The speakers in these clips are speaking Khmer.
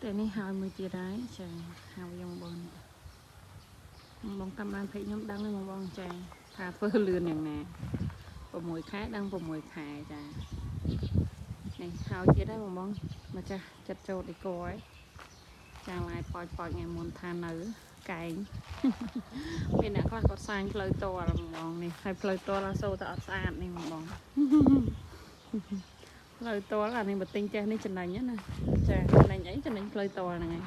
តែនេះហើយមួយទៀតហើយចាហើយយើងបងបងតាមដាន page ខ្ញុំដឹងហើយបងបងចាថាធ្វើលឿនយ៉ាងណា6ខែដឹង6ខែចានេះហើយទៀតហើយបងបងម្ចាស់ចិត្តចូលឌីកហើយចាឡាយប៉ោចប៉ោចថ្ងៃមុនថានៅកែង មានអ្នកខ្លះគាត់សាញផ្លូវតលបងបងនេះហើយផ្លូវតលអាសូរតែអត់ស្អាតនេះបងបង ផ្លូវតលអានេះបើទិញចេះនេះចំណេញណាចាចំណេញអីចំណេញផ្លូវតលហ្នឹងឯង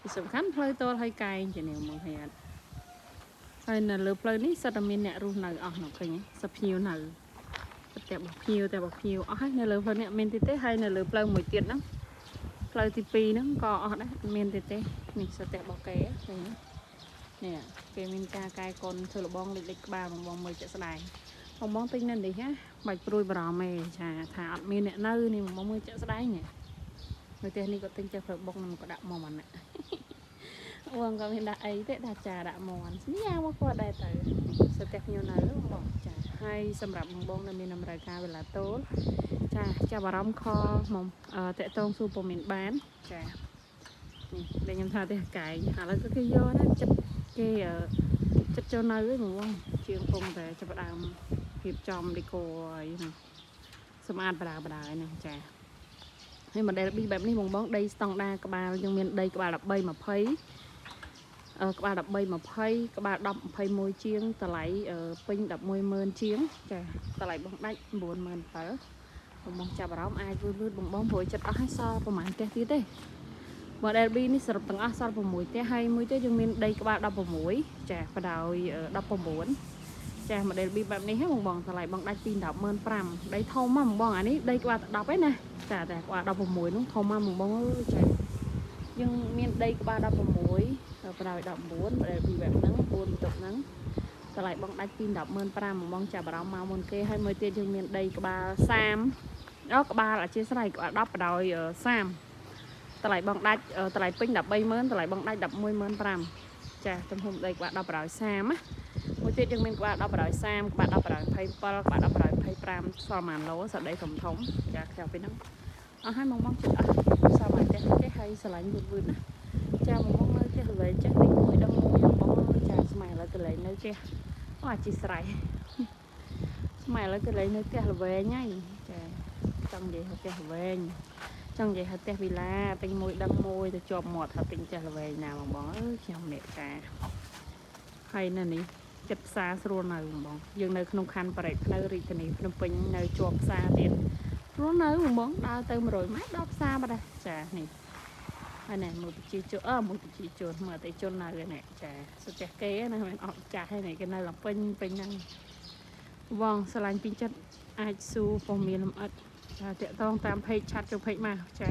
ពីសំខាន់ផ្លូវតលហើយកែងជានេះមកហើយអត់ហើយនៅលើផ្លូវនេះសិតតែមានអ្នករស់នៅអស់នោះឃើញទេសិតភ្ញៀវនៅផ្ទះរបស់ភ្ញៀវតែរបស់ភ្ញៀវអស់ហើយនៅលើផ្លូវនេះអត់មានទៀតទេហើយនៅលើផ្លូវមួយទៀតហ្នឹងផ្លូវទី2ហ្នឹងក៏អស់ដែរអត់មានទៀតទេនេះសិតតែរបស់គេឃើញទេនេះគេមានការកែកុនធ្វើលបងលិចលិចក្បាលបងបងមើលជាក់ស្ដែង បងបងទិញនៅនេះណាបាច់ព្រួយបារម្ភទេចាថាអត់មានអ្នកនៅនេះបងបងមើលជាក់ស្ដែងនេះមើលផ្ទះនេះក៏ទិញចេះផ្លូវបុកនឹងក៏ដាក់មកអាណាបងក៏មានដាក់អីទេដាក់ចាដាក់មន់ស្ញ៉ាមកគាត់ដែរទៅសិតតែខ្ញុំនៅបងបងចាហើយសម្រាប់បងបងដែលមានតម្រូវការវេលាតូលចាចាប់អារម្មណ៍ call មកតាក់តងសួរព័ត៌មានបានចានេះដែលខ្ញុំថាផ្ទះកែងឥឡូវក៏គេយកដែរចិត្តគេចិត្តចូលនៅឯងបងបងជាងពងតែចាប់ផ្ដើម រៀបចំដេកអីហ្នឹងសម្អាតបដាបដាហ្នឹងចាហើយ model B បែបនេះបងបងដីស្តង់ដាក្បាលយើងមានដីក្បាល13 20អឺក្បាល13 20ក្បាល10 21ជាងតម្លៃពេញ110,000ជាងចាតម្លៃបងដាច់97,000បងបងចាប់អារម្មណ៍អាចវឺតវឺតបងបងព្រោះចិត្តអស់ហើយសល់ប្រហែលផ្ទះទៀតទេ model B នេះសរុបទាំងអស់សល់6ផ្ទះហើយមួយទៀតយើងមានដីក្បាល16ចាបដោយ19ចា model B បែបនេះហ៎បងបងតម្លៃបងដាច់ពី105,000ដីធំហ៎បងបងអានេះដីក្បាល10ឯណាចាតែក្បាល16នោះធំហ៎បងបងអើយចាយើងមានដីក្បាល16បដោយ19 model B បែបហ្នឹង4បន្ទប់ហ្នឹងតម្លៃបងដាច់ពី105,000បងបងចាប់អារម្មណ៍មកមុនគេហើយមួយទៀតយើងមានដីក្បាល30អូក្បាលអធិស្ឋានក្បាល10បដោយ30តម្លៃបងដាច់តម្លៃពេញ130,000តម្លៃបងដាច់115,000ចាទំហំដីក្បាល10បដោយ30ណាមួយទៀតយើងមានក្បាល10បដោយ30ក្បាល10បដោយ27ក្បាល10បដោយ25សល់ប៉ុន្មានឡូសដីធំធំចាខ្ចៅពីហ្នឹងអស់ហើយបងបងចិត្តអស់សល់មកផ្ទះទេហើយស្រឡាញ់វឺតវឺតណាចាបងបងនៅផ្ទះល្វែងចាស់តិចមួយដឹងមួយបងបងចាស្មៃឥឡូវកន្លែងនៅផ្ទះអូអធិស្ឋានស្មៃឥឡូវកន្លែងនៅផ្ទះល្វែងហើយចាចង់និយាយថាផ្ទះល្វែងចង់និយាយថាផ្ទះវីឡាទិញមួយដឹងមួយទៅជាប់មាត់ថាទិញផ្ទះល្វែងណាបងបងអើយខ្ញុំអ្នកចាហើយនៅនេះចិត្តផ្សារស្រួលនៅបងបងយើងនៅក្នុងខណ្ឌបរិយភ្នៅរាជធានីភ្នំពេញនៅជាប់ផ្សារទៀតស្រួលនៅបងបងដើរទៅ100ម៉ែត្រដល់ផ្សារបាត់ដែរចានេះហើយណែមួយប្រជាជនអើមួយប្រជាជនមើលអតិជននៅនេះចាសុទ្ធះគេណាមិនអត់ចាស់ទេនេះគេនៅឡើងពេញពេញហ្នឹងបងស្រឡាញ់ពីចិត្តអាចសួរព័ត៌មានលម្អិតចាតាក់តងតាម page chat ចូល page មកចា